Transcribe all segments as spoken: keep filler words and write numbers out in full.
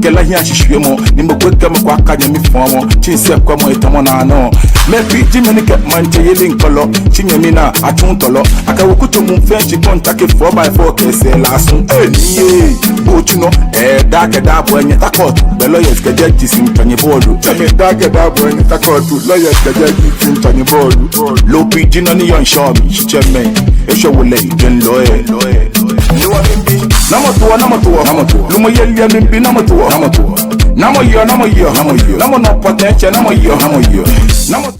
Kɛlɛ hiɛ shishwiemɔ, ni mɔ ko kɛ mɔ ko akanyɛ mifɔmɔ, tsi sɛɛ kwɛmɔ etamɔ naa nɔ. Mɛi pii ji mɛi ni kɛ maŋtsɛyeli ŋkɔlɔ, shi nyɛmi naa atsuŋ tɔlɔ. Akɛ wɔ kutso muu fɛɛ shi kɔnta kɛ four by four kɛ sɛɛ laasu. Ee, ni ee, bo tsu nɔ, ee, daa kɛ daa bɔ enyɛ ta court, bɛ lawyers kɛ judges miitswa nyɛ bɔɔlu. Ee, daa kɛ daa bɔ enyɛ ta court, lawyers kɛ judges miitswa nyɛ bɔɔlu. Loo pii ji nɔ ni yɔɔ ŋshɔ mli, shitsɛmɛi, eshwɛ wɔ lɛ, jɛn loo ee. Namɔ toɔ, namɔ toɔ, namɔ toɔ. Lumɔyeli mli bi, namɔ toɔ, namɔ toɔ. Namɔ yeɔ, namɔ yeɔ, namɔ yeɔ. Namɔ nɔ pɔtɛŋ tsɛ, namɔ yeɔ, namɔ yeɔ. Namɔ.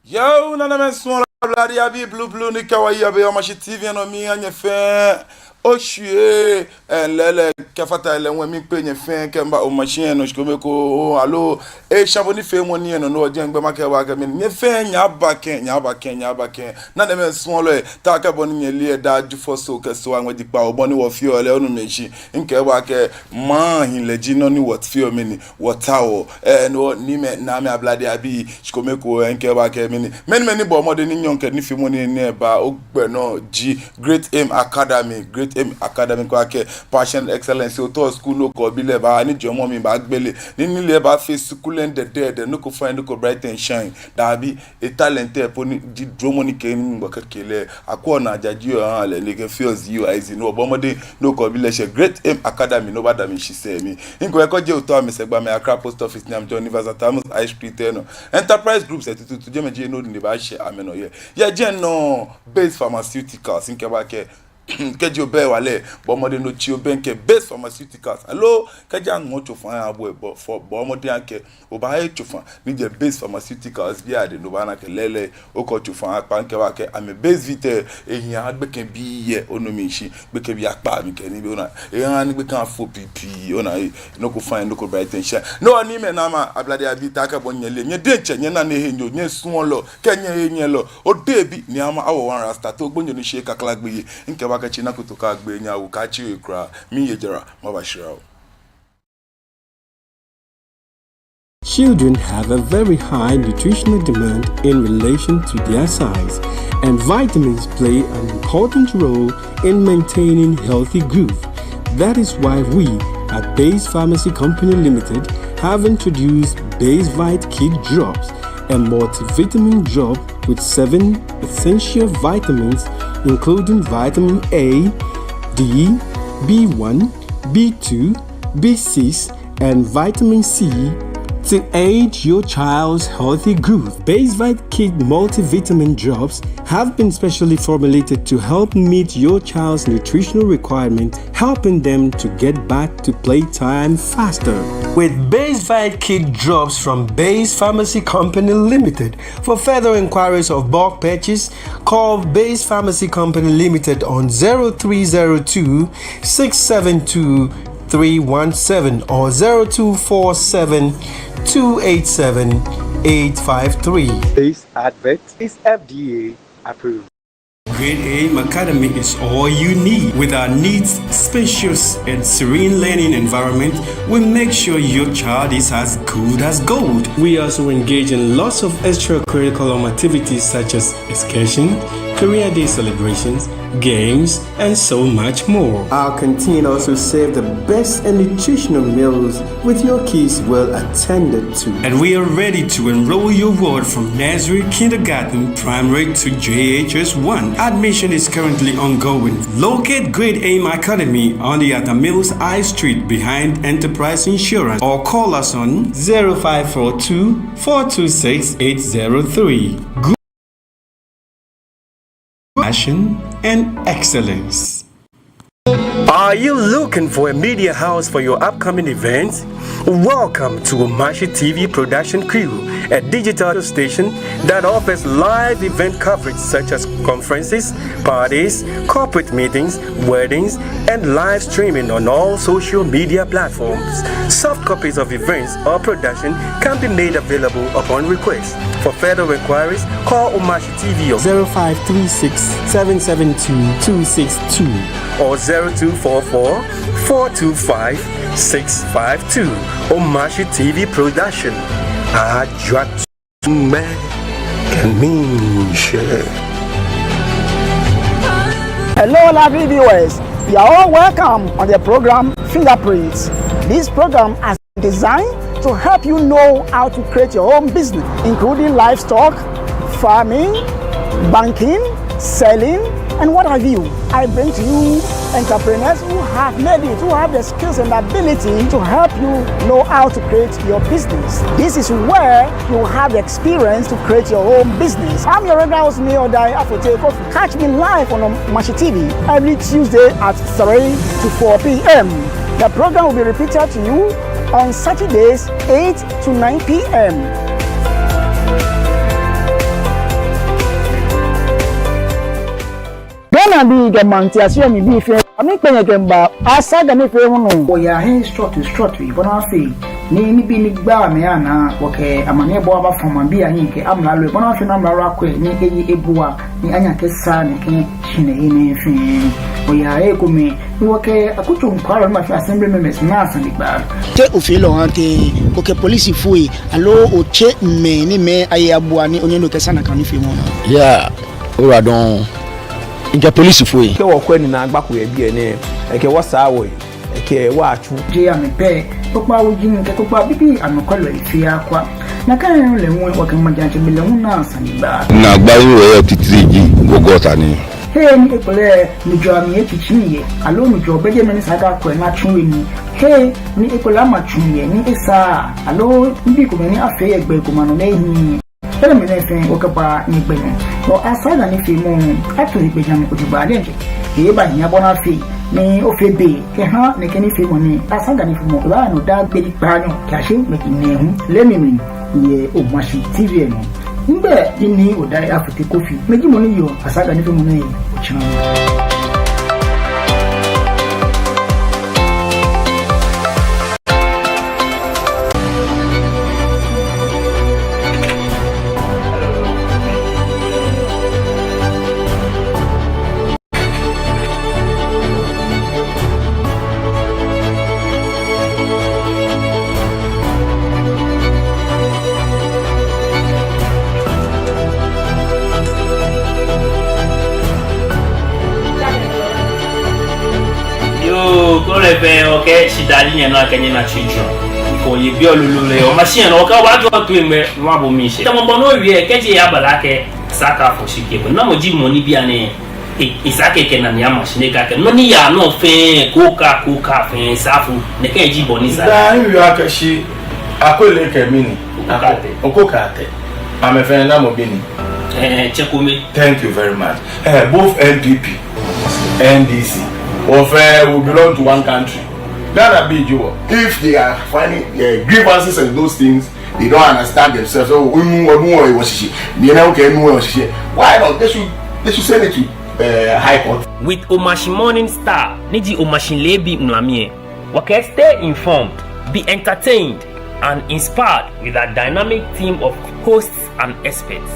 Yoo, nanemɛi suɔlɔi, Ablade abii blublu ni kɛ wɔ yɛ biɛ yɛ Omashi T V nɔ, miiha nyɛ fɛɛ oshwiee, ee, lɛɛlɛŋ kɛfata lɛ ŋwɛi. Miikpee nyɛ fɛɛ kɛmiiba Omashi lɛ nɔ shikome ko, aloo, ee, sha bo nifeemɔ ni yɔɔ nɔ, no hewɔ jɛi migbɛi makɛɛ bo akɛ mɛni, nyɛ fɛɛ nyɛbakɛ, nyɛbakɛ, nyɛbakɛ. Nanemɛi suɔlɔi, taakɛ bɔ ni nyɛle lɛ, daa Jufɔ Soo kɛ Soo aŋmɛji kpawo bɔ ni wɔfeɔ lɛ, onu mishishi. Miikɛɛ bo akɛ maŋ hiɛ lɛ ji nɔ ni wɔfeɔ mɛni, wɔtaoɔ. Ee, no hewɔ, niimɛi, naamɛi, Ablade abii, shikome ko, ee, miikɛɛ bo akɛ mɛni, mɛi, mɛi ni bɔ mɔdɛŋ ni nyɔɔŋ kɛ nifeemɔ nɛɛ ba ogbɛ nɔ ji Great Aim Academy. Great Aim Academy, kɛɛ akɛ Passion Excellence, otao school, nɔ ko obi lɛ baa ni jɔɔmɔ mli baagbele, ni nilee baafee school lɛ dɛdɛɛdɛ, nɔ ko fine, nɔ ko bright and shine. Dabi, e talent lɛ po ni ji dromɔ ni kɛ ni mɔ kɛkɛ lɛ, akwɛɔ naajaje oha lɛ ni ekɛfeɔ zii o aizi. No hewɔ bɔ mɔdɛŋ ni okɛ obi lɛ shɛ Great Aim Academy ni obada mi shi sɛɛ mli. Miikɛɛ bo akɛ jeee otao amɛsɛɛ gbɛ, amɛ Accra Post Office ni amɛjɛ, University Atamus High Street lɛ nɔ. Enterprise Groups lɛ tutuutu, jɛmɛ ji he ni odin lɛ baashɛ amɛnɔ yɛ. Yɛ jɛi nɔ, Base Pharmaceuticals, miikɛɛ bo akɛ kɛji obɛ hewalɛ, bɔ mɔdɛŋ ni otsi obɛŋkɛ Base Pharmaceuticals. Aloo, kɛji aŋɔ tsofa aha bo lɛ, bɔ, fɔ, bɔ mɔdɛŋ akɛ obaahe tsofa ni jɛ Base Pharmaceuticals biɛ adɛŋ ni obaana akɛ lɛɛlɛŋ okɛ otsofa akpa. Miikɛɛ bo akɛ amɛ Basevita lɛ, ehiɛ ahaa gbekɛbii yɛ, onu mishishi, gbekɛbii akpaa mli kɛ nibii, ona, ehaaa ni gbekɛ afo pii pii, ona, ee, nɔ ko fine, nɔ ko bright and shine. No hewɔ niimɛi, naamɛi, Ablade abii, taakɛ bɔ ni nyɛle lɛ, nyɛ diɛŋtsɛ nyɛna ni ehe nyɔ, nyɛsuɔlɔ kɛ nyɛhenyɛlɔ, Odehe bi Nii Ama Awo One Rasta, Too Gbonyo ni sheee kakla gbeyei. Miikɛɛ bo akɛ tsi nako too kaagbe nyɛ awo, kaatsi ohe kwraa. Miiye jara, maba shira o. Children have a very high nutritional demand in relation to their size, and vitamins play an important role in maintaining healthy growth. That is why we at Base Pharmacy Company Limited have introduced Basevite Kid Drops, a multivitamin drop with seven essential vitamins, including vitamin A, D, B one, B two, B six, and vitamin C, to aid your child's healthy growth. Basevite Kid multivitamin drops have been specially formulated to help meet your child's nutritional requirement, helping them to get back to playtime faster. With Basevite Kid Drops from Base Pharmacy Company Limited, for further inquiries of bulk purchase, call Base Pharmacy Company Limited on zero three zero two, six seven two, three one seven or zero two four seven, two eight seven, eight five three. This advert is F D A approved. Great Aim Academy is all you need. With our neat, spacious, and serene learning environment, we make sure your child is as good as gold. We also engage in lots of extracurriculum activities such as excursion, career day celebrations, games, and so much more. Our canteen also serve the best and nutritional meals with your kids well attended to. And we are ready to enroll your ward from nursery, kindergarten, primary to J H S one. Admission is currently ongoing. Locate Great Aim Academy on the Atta Mills High Street behind Enterprise Insurance or call us on zero five four two, four two six, eight zero three. Good passion and excellence. Are you looking for a media house for your upcoming events? Welcome to Omashi T V production crew, a digital station that offers live event coverage such as conferences, parties, corporate meetings, weddings, and live streaming on all social media platforms. Soft copies of events or production can be made available upon request. For further inquiries, call Omashi T V on zero five three six, seven seven two, two six two or zero two four four, four two five, six five two. Omashi T V production. Ajwa. Mɛ kɛ miishɛɛ. Hello, lovely viewers. You are all welcome on the program fingerprints. This program has been designed to help you know how to create your own business, including livestock, farming, banking, selling, and what have you. I bring to you entrepreneurs who have made it, who have the skills and ability to help you know how to create your business. This is where you have the experience to create your own business. I'm your regular host, Nii Odai Afotey Kofi. Catch me live on Omashi T V every Tuesday at three to four p m. The program will be repeated to you on Saturdays, eight to nine p m. Ghanabii kɛ maŋtiase mli bii fɛɛ, amɛkpee nyɛ kɛmiiba Asaga nifeemɔ nɔ. Wɔyaa hei srɔtoi srɔtoi bɔ ni afee ni nibii ni gbaa mɛi anaa, wɔkɛ amaniɛbɔɔ abafɔ maŋbii ahiɛ kɛ amralo, bɔ ni afee ni amralo akwɛ ni eye ebua ni anyɛ akɛsaa nɛkɛ shihilɛi nɛɛ fɛɛ. Wɔyaa hei komɛi ni wɔkɛ akutso nɔkwɛlɔi ni ma fee assembly members naa sanegbaa. Te ofeɔ lɛ ohaa tɛŋŋ, okɛ polisifoi aloo otsɛɔ mɛi ni amɛye abua ni onyɛ ni okɛsaa nakai nifeemɔ nɛɛ? Yeah, ora dɔŋŋ. Mikɛ polisifoi. Kɛ wɔkwɛ ni naagba ko yɛ biɛ nɛɛ, ekɛ wɔ saa wɔyi, ekɛ wɔ atsu. Jeee amɛ pɛ, kpokpaa wuji kɛ kpokpaa bibii anɔkwɛlɔi fɛɛ akwa. Nakai nɔŋŋ lɛ hu wɔkɛ maŋtsɛmɛi lɛ hu naa sanegbaa. Naagbai ni wɔyɔɔ titri ji gɔgɔta ni. Hei ni ekolɛ nujɔɔ amli etsitsi yɛ, aloo nujɔɔ bɛ jɛmɛ ni esa akɛ akwɛ ni atsu he nii. Hei ni ekolɛ ama tsu yɛ ni esaaa, aloo nibii komɛi ni afee yɛ gbɛ ko ma nɔ ni ehiii. Enɛɛmɛi fɛɛ wɔkɛbaa nyɛgbɛ nɔ. Wɔ Asaga nifeemɔ ato egbɛjianɔ jogbaŋŋ diɛŋtsɛ. Ebaahi bɔ ni afee ni ofee be kɛha nɛkɛ nifeemɔ nɛɛ. Asaga nifeemɔ ebaaya nɔ daa gbi kpaanyɔ kɛyashi ŋmɛji nɛɛhu lɛ mli yɛ Omashi T V lɛ nɔ. Migbɛi ji Nii Odai Afotey Kofi. Mi ji mɔ ni yɔɔ Asaga nifeemɔ nɛɛ he otsina. Yoo, kɛ ole be okɛ shidaa ji nyɛnɔ akɛ nyɛna tsuitsui. Kɛ oye biɛ lolo lɛ, Omashi nɔ, okɛ obaajɔ toi ŋmɛ, mabo miishɛɛ. Tamɔ bɔ ni owie, kɛji eyabala akɛ Asaga fɔ shi kɛ bo. Namɔ ji mɔ ni bianɛ, e, esa akɛ ekɛ enane ama shi ni ekɛɛ akɛ nɔ ni yaa nɔ fɛɛ, kooka, kooka fɛɛ, saafu, nɛkɛ ji bɔ ni sa. Daa miwie akɛ shi, Akwele kɛ mɛni? Oko Kaate. Oko Kaate. Amɛfɛɛ namɔ bii ni? Eh, tsɛ kome. Thank you very much. Eh, both N P P, N D C, wɔ fɛɛ, we belong to one country. Ghanabii ji wɔ. If they are finding, eh, grievances and those things, they don't understand themselves. Oh, enu, enu, eh, wɔ shishi. Ni ena, okay, enu, eh, wɔ shishi. Why not? They should, they should send it to, eh, High Court. With Omashi Morning Star, ni ji Omashi Leebi Ŋulami lɛ, wɔkɛɛ stay informed, be entertained, and inspired with our dynamic team of hosts and experts.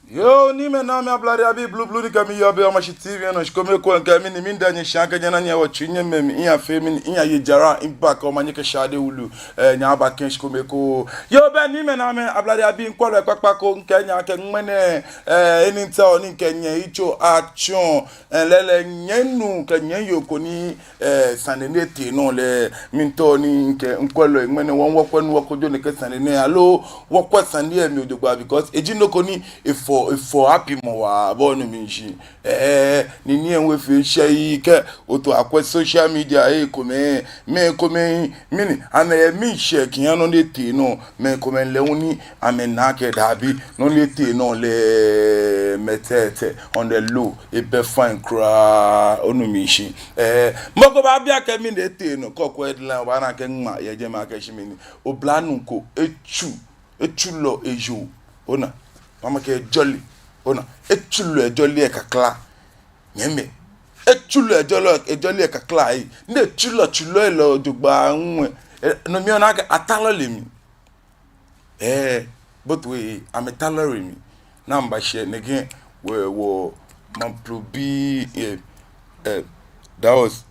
Yoo, niimɛi, naamɛi, ablade abii blublu ni kɛ mi yɔɔ biɛ Omashi T V nɔ, shikome ekoŋŋ mikɛ mɛni, miida nyɛ shi akɛ nyɛna nyɛwo tsu nyɛmɛ mi, miya fee mɛni, miya ye jara, miba kɛ omanye kɛ shade wulu, eh, nyɛba kɛ shikome ekoŋŋ. Yoo, bɛ niimɛi, naamɛi, ablade abii, ŋkwɛlɔi kpakpa ko, mikɛɛ nyɛ akɛ ŋmɛnɛ, eh, enɛ ntao ni mikɛ nyɛ yitso atsɔɔ, eh, lɛɛlɛŋ nyɛnu kɛ nyɛyoo ko ni, eh, sane ni etee nɔ lɛ, miitao ni mikɛ ŋkwɛlɔi ŋmɛnɛ wɔ, wɔkwɛ ni wɔkojo nɛkɛ sane nɛɛ, aloo wɔkwɛ sane lɛ mli jogbaŋŋ, because eji nɔ ko ni efɔɔ, efɔɔ happimɔ waa, bo onu mishishi. Eh, ni nii lɛ hu efee shɛɛ kɛ oto akwɛ social media, eh, ekomɛi, mɛi komɛi, mɛni, amɛyɛ miishɛɛ kɛha nɔ ni etee nɔ, mɛi komɛi lɛ hu ni amɛna akɛ dabi, nɔ ni etee nɔ lɛ, mɛtɛɛtɛ, on the low, ebɛ fine kwraa, onu mishishi. Eh, mɔ ko baabi akɛ mɛni etee nɔ, kɛ okwɛ headline, obaana akɛ ŋma yɛ jɛmɛ akɛ shi mɛni, oblanuu ko etsu, etsu lɔ eyoo, ona, mama kɛ ejɔle, ona, etsu lɔ ejɔle lɛ kakla, nyɛmɛi, etsu lɔ ejɔle, ejɔle lɛ kakla, eh, ni etsu lɔ, tsu lɔ lɛ jogbaŋŋ, eh, no mli ona akɛ atalɔle mli. Eh, but we, amɛtalɔle mli. Ni amɛbashɛ nɛkɛ, wɔ, wɔ, Mamprobi, eh, eh, that was,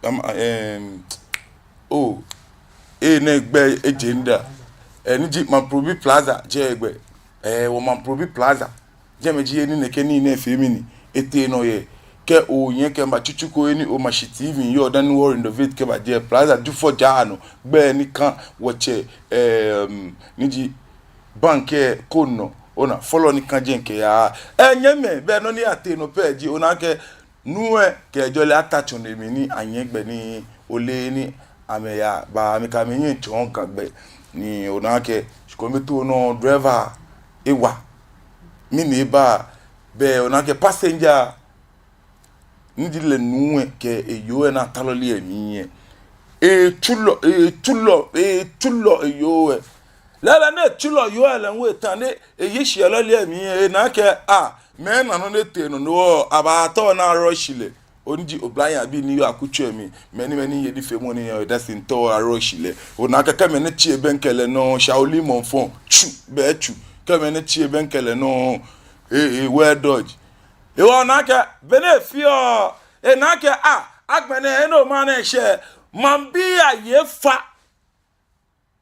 um, um, oh, eh, ne gbɛ agenda. Eh, ni ji Mamprobi Plaza, jɛ gbɛ. Eh, wɔ Mamprobi Plaza. Jɛmɛ ji he ni nɛkɛ nii nɛɛ fee mɛni, etee nɔ yɛ. Kɛ onyɛ kɛba tsutsu ko he ni Omashi T V yɔɔ dani wɔ renovate kɛba jɛi, Plaza Dufɔ jaa nɔ, gbɛ ni kã wɔtsɛ, ehm, ni ji bank lɛ ko nɔ, ona, fɔlɔ ni kã jɛi kɛyaa. Eh, nyɛmimɛi, bɛ nɔ ni atee nɔ pɛ ji, ona akɛ, nuu lɛ kɛ ejɔlɛ ata tsɔne mli ni anyɛ gbɛ ni ole ni amɛyaba, amɛkɛ amɛhiɛ tsɔɔ Ga gbɛ ni ona akɛ, shi kome too nɔ driver ewa. Mɛni eba, bɛ ona akɛ passenger ni ji lɛ nuu lɛ kɛ eyoo lɛ ni atalɔ lɛ mli lɛ, etsulɔ, etsulɔ, etsulɔ eyoo lɛ. Lɛɛlɛŋ ni etsulɔ yoo lɛ, lɛ hu eta ni eye shi yɛ lɔle lɛ mli lɛ, ena akɛ, ah, mɛɛ nɔ ni etee nɔ nɔ, abaatao ni a-rush lɛ. Oni ji oblahii abii ni yɔɔ akutso lɛ mli, mɛni mɛni he nifeemɔ ni yɔɔ, that's it, tao a-rush lɛ. Ona akɛ kɛ mɛi ni tsi ebɛŋkɛ lɛ nɔ, Shaolin Mɔfɔ, tsu, bɛ tsu. Kɛ mɛi ni tsi ebɛŋkɛ lɛ nɔ, e, e, well dodge. Ehewɔ ona akɛ, be ni efeɔ, ena akɛ, ah, agbɛnɛ, enɔ ma nɛ shɛ, maŋbii aye fa.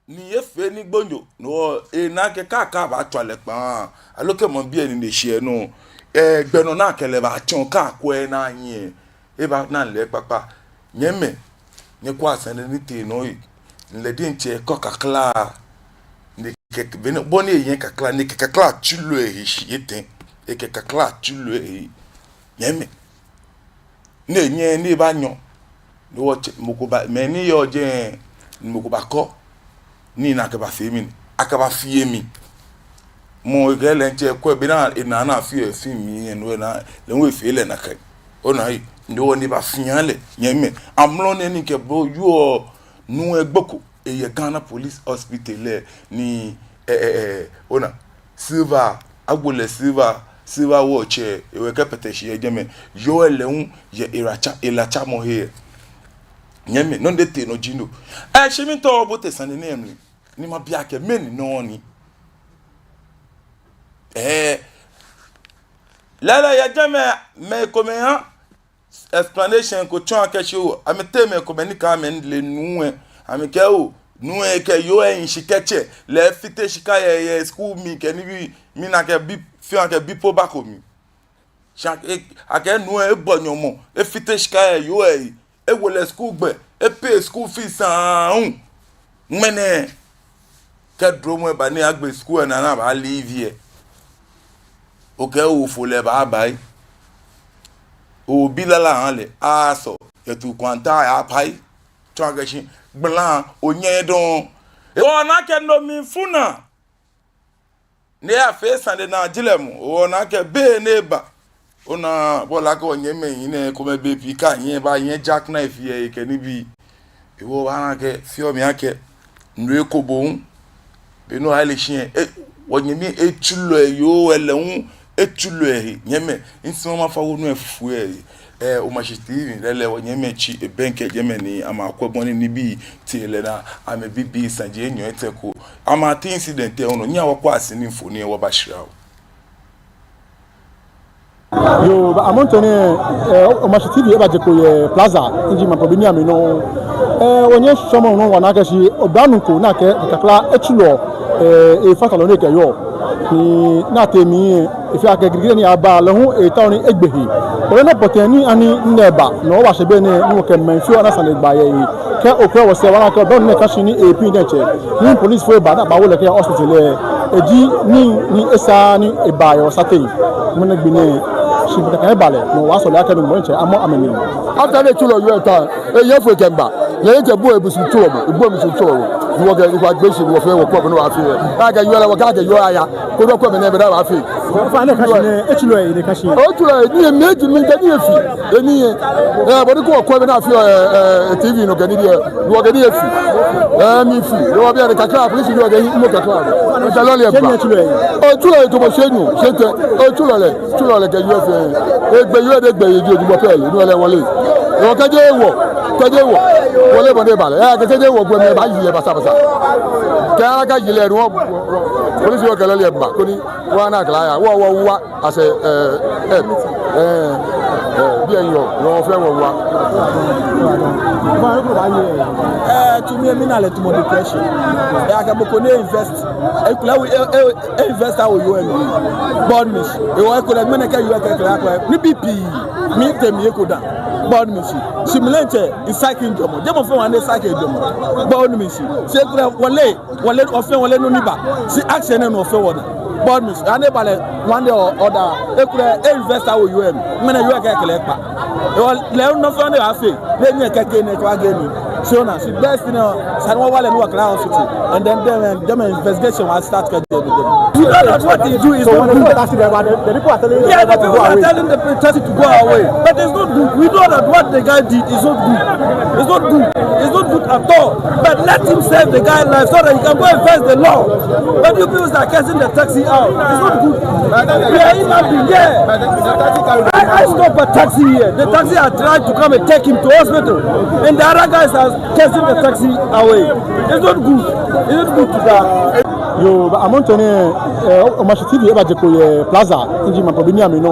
Ni efee ni gbonyo, no, ena akɛ kaka baatswa lɛ kpaa, aloo kɛ maŋbii lɛ nine shi yɛ nɔ, eh, gbɛ nɔ ni akɛ lɛ baatsɔ kɛ akwɛ ni anyiɛ, ebaana lɛ kpakpa. Nyɛmimɛi, nyɛkwɛa sane ni tee nɔ lɛ, ni lɛ diɛŋtsɛ kɔ kakla, ni kɛ, bɔ ni eyɛ kakla, ni ekɛ kakla tsulɔ ehe shi etɛ, ekɛ kakla tsulɔ ehe. Nyɛmimɛi, ni enyɛ ni eba nyɔ. Ni wɔtsɛ, mɔ ko ba, mɛi ni yɔɔ jɛi, mɔ ko bakɔ. Ni ena akɛ bafee mɛni, akɛ bafee mli. Mɔ ekɛ lɛ diɛŋtsɛ kwɛ, be ni ena ni afeɔ efee mli lɛ, no ena, lɛ hu efee lɛ nakai. Ona yi, ni wɔ ni bafia lɛ, nyɛmimɛi. Amrɔ nɛɛ ni kɛ bo yɔɔ nuu lɛ gboko, eyɛ Ghana Police Hospital lɛ, ni, eh, eh, eh, ona, silver, awo lɛ silver, silver watch lɛ, ewɛ kɛkpɛtɛ shi yɛ jɛmɛ, yoo lɛ hu yɛ helatsa, helatsamɔhe lɛ. Nyɛmimɛi, nɔ ni tee nɔ ji no. Eh, shi miitao mabote sane nɛɛ mli, ni mabi akɛ mɛni nɔ ni. Eh, lɛɛlɛŋ yɛ jɛmɛ, mɛi komɛi ha explanation ko tsɔɔ akɛ shi oo, amɛteŋ mɛi komɛi ni kɛ amɛ le nuu lɛ, amɛkɛɛ oo, nuu lɛ kɛ yoo lɛ hi shi kɛtsɛ, lɛ efite shika yɛ, yɛ school mli kɛ nibii, mina akɛ bi, fɛɛ akɛ bi po bako mli. Shi akɛ, akɛ nuu lɛ ebɔ nyɔmɔ, efite shika yɛ yoo lɛ he, ewo lɛ school gbɛ, e-pay school fees aahu. Ŋmɛnɛ, kɛ duromɔ lɛ ba ni agbe school lɛ naa ni aba leave lɛ, okɛ ofo lɛ baabai. Obi lala ha lɛ, asɔ, yɛ tu kwanta ya pai. Tsɔɔ akɛ shi, gbla, onyɛ dɔŋŋ. Ehewɔ ona akɛ no mli fu naa. Ni afee sane nɛɛ ji lɛ mɔ, ona akɛ be ni eba. Ona, bo ole akɛ wɔnyɛmimɛi nɛɛ, komɛi bei pii kɛ anyɛ ba, anyɛ jackknife yɛ he kɛ nibii. Ehewɔ obaana akɛ, fɛɛ mli akɛ, nuu lɛ ko bo hu. Be ni oha ele shi lɛ, e, wɔnyɛmi etsulɔ eyoo lɛ hu, etsulɔ ehe, nyɛmimɛi, nsɛmɔ mafa wonu lɛ fufui lɛ. Eh, Omashi T V lɛ lɛ wɔnyɛmimɛi tsi ebɛŋkɛ jɛmɛ ni amɛkwɛ bɔ ni nibii tee lɛ naa, amɛbibii saji enyɔ etɛ ko. Amɛtee incident lɛ nɔ, nyɛhaa wɔkwɛa sini mfoniri lɛ wɔbashira oo. Yoo, bɛ amrɔ nɛɛ, eh, Omashi T V eba je kpo yɛ Plaza, ni ji Mamprobi nii amli nɔ. Eh, wɔnyɛ shɔmɔ nɔ wɔna akɛ shi, oblanuu ko ni akɛ kakla etsulɔ, eh, efatalɔ ni ekɛyɔɔ. Ni, ni atee mli lɛ, efee akɛ girigiri ni aba lɛ hu etao ni egbe he. Ole nɔ pɔtɛɛ ni ani nɛɛ ba, no wɔsɛɛ be nɛɛ, ni wɔkɛ mɛi fioo ana sane gba yɛ he. Kɛ okwɛ wɔsɛɛ wɔna akɛ oblanuu nɛɛ ka shi ni epiŋ diɛŋtsɛ. Ni polisifoi ba ni abawo lɛ kɛya hospital lɛ. Eji nii ni esa ni eba yɛ wɔsaji teŋ. Ŋmɛnɛ gbi nɛɛ, shi bɛ kɛ eba lɛ, no wɔsɔle akɛ no mɔ diɛŋtsɛ amɔ amɛmli. After ni etsulɔ yoo lɛ ta, eyɛ foi kɛmiiba. Lɛ diɛŋtsɛ ebu ebusu tsulɔ mɔ, ebu ebusu tsulɔ mɔ. Ni wɔkɛ, ni wɔkɛgbe shi, ni wɔfee wɔkwɛ bɔ ni wɔfee. Akɛ yoo lɛ, wɔkɛɛ akɛ yoo aya. Koni wɔkwɛ bɔ ni eba wɔfee. Ofainɛ ka shi nɛɛ, etsulɔ ehe ni ka shi. Otsulɔ ehe ni, mɛi ji mɛi kɛ nii efi. Eni yɛ. Eh, bɔ ni kɛ wɔkwɛ bɔ ni afeɔ, eh, eh, T V nɔ kɛ nibii lɛ. Ni wɔkɛ nii efi. Eh, mli fi. Ni wɔbi lɛ kakla, polisi ni wɔkɛ yi, mɔ kakla. Ota lɔ lɛ ba. Etsulɔ ehe tamɔ shɛɛ nɔ, shɛɛ tɛ. Etsulɔ lɛ, tsulɔ lɛ kɛ yoo lɛ fɛɛ. Egbe yoo lɛ, egbe ehe ji ojubɔ pɛ lɛ, no lɛ wɔle. Ni wɔkɛjɛ wɔ. Kɛjɛ wɔ, wɔle bɔ ni eba lɛ. Ɛ, kɛjɛ wɔ, gbɛ mli eba yi lɛ basabasa. Kɛ aka yi lɛ, wɔ, wɔ, wɔ, polisi wɔ kɛ lɔle eba, koni wɔna kla ya. Wɔ, wɔ, wɔ, ase, ɛ, ɛ, ɛ, ɛ, biɛ yɔ, yɔ fɛɛ wɔ wa. Ɛ, to me, mina lɛ too much depression. Ɛ, akɛ mɔ ko ni invest. Ekolɛ wɔ, ɛ, ɛ, ɛ, investor wɔ yɔɔ mli. Bɔ ni misi. Ewɔ ekolɛ mɛni kɛ yɔɔ kɛ kla kla. Ni B P. Mitee mli eko dã. Bɔ ni misi. Shi milɛntsɛ, isaaki jɔɔmɔ. Jɔɔmɔ fɛɛ wɔ ni isaaki jɔɔmɔ. Bɔ ni misi. Shi ekolɛ wɔle. Wɔle, wɔfɛɛ wɔle nɔ ni ba. Shi action nɛɛ nɔ fɛɛ wɔna. Bɔ ni misi. Ani eba lɛ, one day or other. Ekolɛ, ɛ, investor wɔ yɔɔ mli. Mɛni yɔɔ kɛ kla kpa. Ewɔ lɛ nɔ fɛɛ ni afee. Lɛ ni kɛ kɛ ni kɛ wa kɛ ni. So na, shi best thing, ɛ, esa ni wɔwa lɛ ni wɔkla hospital. And then, then, then investigation will start. We know that what he do is not good. Yeah, the people are telling the taxi to go away. But it's not good. We know that what the guy did is not good. It's not good. It's not good at all. But let him save the guy life so that he can go and face the law. But you people are cursing the taxi out. It's not good. We are human beings here. I, I stop a taxi here. The taxi are trying to come and take him to hospital. And the other guys are cursing the taxi away. It's not good. It's not good to that. Yoo, bɛ amrɔ nɛɛ, ɛ, Omashi T V eba jɛko yɛ Plaza, ni ji maŋ pɔbi ni amɛnɔ.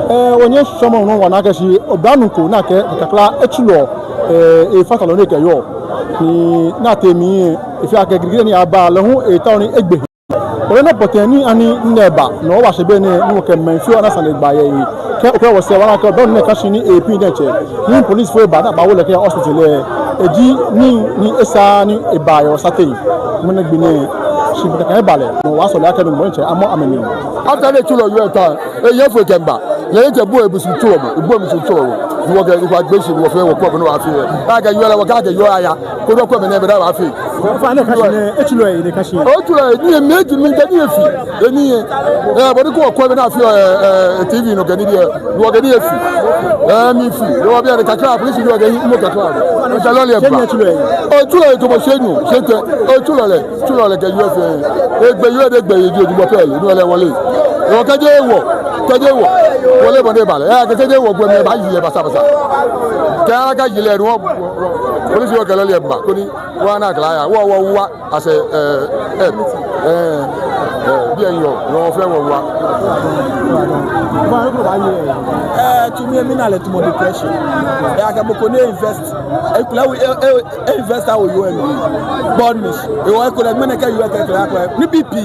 Ɛ, wɔnyɛ sɔɔmɔ nɔ wɔna akɛ shi oblanuu ko ni akɛ kakla etsulɔ, ɛ, efata lɔ ni ekɛyɔɔ. Ni, ni atee mli, efee akɛ girigiri ni aba lɛ hu etao ni egbe. Ole nɔ pɔtɛɛ ni ani nɛɛ ba, ni wɔbashɛ biɛ nɛɛ, ni wɔkɛ mɛi fioo ana sane gba yɛ he. Kɛ okwɛ wɔsɛɛ wɔna akɛ oblanuu nɛɛ ka shi ni epiŋ diɛŋtsɛ. Ni polisifoi ba ni abawo lɛ kɛya hospital lɛ. Eji nii ni esa ni eba yɛ wɔsaŋ teŋ. Ŋmɛnɛ gbi nɛɛ, shi bɛ kɛ eba lɛ, ni wɔsɔle akɛ no mɔ diɛŋtsɛ amɔ amɛmli. After ni etsulɔ yɔɔ etao, eyɛ fo ekɛmiiba. Lɛ etsɛ bo ebusu tsulɔ mɔ, ebo ebusu tsulɔ mɔ. Ni wɔkɛ, ni wɔkɛ gbɛ shi, ni wɔfɛɛ wɔkwɛ bɔ ni wɔfee. Akɛ yɔɔ lɛ, wɔkɛ akɛ yɔɔ aya. Koni wɔkwɛ bɔ ni eba lɛ wɔfee. Ofainɛ ka shi nɛɛ, etsulɔ yɛ, ni ka shi. Otsulɔ yɛ, ni yɛ mɛi ji mi kɛ ni yɛ fi. Eni yɛ. Ɛ, bɔ ni kɛ wɔkwɛ bɔ ni afee, ɛ, ɛ, T V nɔ kɛ ni yɛ. Ni wɔkɛ ni yɛ fi. Ɛ, mi fi. Ni wɔbi ani kakla, polisi ni wɔkɛ yi, mɔ kakla. Ɛ, lɔle eba. Shi nɛɛ etsulɔ yɛ. Otsulɔ yɛ too much, shi enyɔ, shi etɛ. Otsulɔ lɛ. Tsulɔ lɛ kɛ yɔɔ fɛɛ. Egbe yɔɔ de gbe yɛ ji ojumɔ pɛ lɛ, no lɛ wɔle. Ewɔ kɛjɛ wɔ, kɛjɛ wɔ. Wɔle bɔ ni eba lɛ. Ɛ, kɛjɛ wɔ gbɛ mli eba yi lɛ basabasa. Kɛ aka yi lɛ, wɔ, wɔ, wɔ, polisi wɔ kɛ lɔle eba, koni wɔna kla ya. Wɔ, wɔ, wɔ, ase, ɛ, ɛ, ɛ, ɛ, biɛ yɔ, yɔ fɛɛ wɔ wa. Ɛ, to me, mina lɛ too much depression. Ɛ, akɛ mɔ ko ni invest. Ekolɛ wɔ, ɛ, ɛ, investor wɔ yɔɔ mli. Bɔ ni misi. Ewɔ ekolɛ mɛni kɛ yɔɔ kɛ kla kla. Ni B P.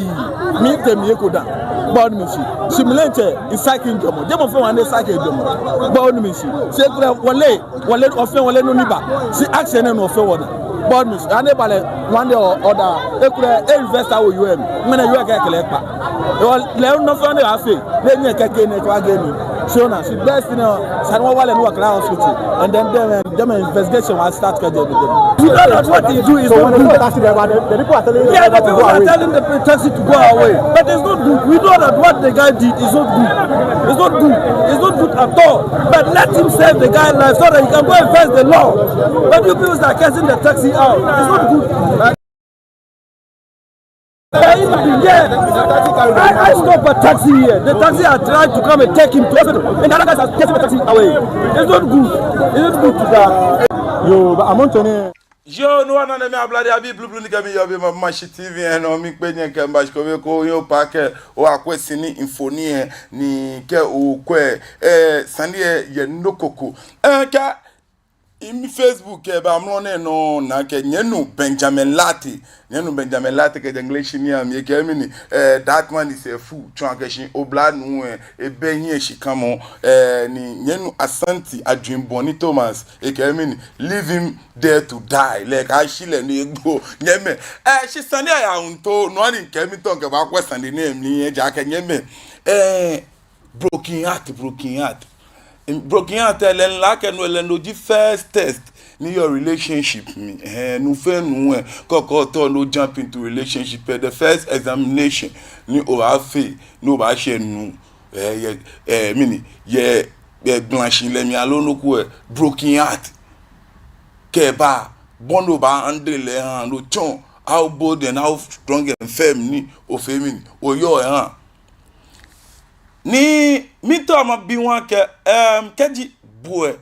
Mitee mli eko dã. Bɔ ni misi. Shi milɛntsɛ, isaaki jɔɔmɔ. Jɔɔmɔ fɛɛ wɔ ni isaaki jɔɔmɔ. Bɔ ni misi. Shi ekolɛ wɔle, wɔle, wɔfɛɛ wɔle nɔ ni ba. Shi action nɛɛ nɔ fɛɛ wɔna. Bɔ ni misi. Ani eba lɛ, one day or other. Ekolɛ, ɛ, investor wɔ yɔɔ mli. Ŋmɛnɛ yɔɔ kɛ kla kpa. Ewɔ lɛ nɔ fɛɛ ni afee. Lɛ ni kɛ kɛ ni kɛ wa kɛ ni. So na, shi best thing, ɛ, esa ni wɔwa lɛ ni wɔkla hospital. And then, then, then investigation will start. We know that what he do is not good. Yeah, the people are telling the taxi to go away. But it's not good. We know that what the guy did is not good. It's not good. It's not good at all. But let him save the guy life so that he can go and face the law. But you people are cursing the taxi out. It's not good. Yeah, I, I stop a taxi here. The taxi are trying to come and take him to hospital. And the other guys are chasing the taxi away. It's not good. It's not good to that. Yoo, bɛ amrɔ nɛɛ. Yoo, no wɔnaa nɛɛ, mi Ablade Abi Blublu ni kɛ mi yɔɔ biɛ, Mashi T V lɛ nɔ, miikpee nyɛ kɛmiiba shi ko be ko yɔɔ pa kɛ, okwɛ sini mfoniri lɛ, ni kɛ okwɛ, ɛ, sane lɛ yɛ nɔ ko ko. Ɛ, kɛ mi Facebook lɛ, bɛ amrɔ nɛɛ nɔ, ona akɛ nyɛmi nuu Benjamin Lartey, nyɛmi nuu Benjamin Lartey kɛjɛ Ŋleshi ni amɛkɛɛ mini, eh, that man is a fool. Tsɔɔ akɛ shi oblanuu lɛ, ebɛ hiɛ shikamɔ, eh, ni nyɛmi nuu Asante Adwinbɔne Thomas, ekɛɛ mini, leave him there to die. Lɛ kaashi lɛ ni egbo. Nyɛmimɛi, eh, shi sane lɛ yaa ŋuto, no hewɔ ni mikɛɛ mitɔ̃ mikɛbaakwɛ sane nɛɛ mli, ejaakɛ nyɛmimɛi, eh, broken heart, broken heart. Broken heart lɛ, mile akɛ no lɛ no ji first test ni yɔɔ relationship mli. Eh, nuu fɛɛ nuu lɛ, kɔkɔɔkɔ ni o jump into relationship lɛ, the first examination ni obaafee, ni obaashɛ nuu, eh, yɛ, eh, mini, yɛ, yɛ gbalashihilɛ mli aloo nɔ ko lɛ, broken heart. Kɛba, bɔ ni obaa handle lɛ ahã, no tsɔɔ how bold and how strong and firm ni ofee mini, oyɔɔ lɛ ahã. Ni mitao mabi ohe akɛ, em, kɛji bo lɛ,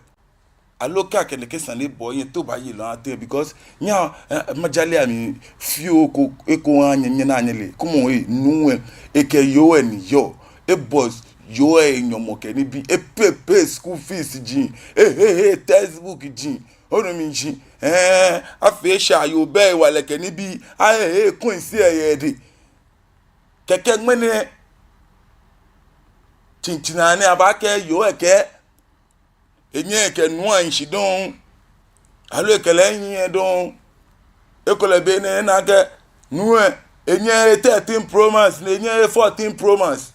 Aloo kɛ akɛ nɛkɛ sane bɔ nyɛ to ba ye lɔ ate, because nyɛ, eh, majale ami fioo ko, eko ha nyɛ, nyɛna nyɛle. Come on, eh, nuu lɛ, ekɛ yoo lɛ ni yɔɔ. Ebɔ yoo lɛ nyɔmɔ kɛ nibii, e pay, pay school fees ji, e he, he textbook ji. Onu mi shishi, eh, afee shaayoo bɛ hewalɛ kɛ nibii, a he, he coins yɛ edɛŋ. Kɛkɛ ŋmɛnɛ, tsitsi nɛɛ abaakɛɛ yoo lɛ kɛ enyɛ ekɛ nuu lɛ ahi shi dɔŋŋ. Aloo ekɛ lɛ hiɛ dɔŋŋ. Ekolɛ be nɛɛ ena akɛ nuu lɛ, enyɛ e thirteen Pro Max, ni enyɛ e fourteen Pro Max.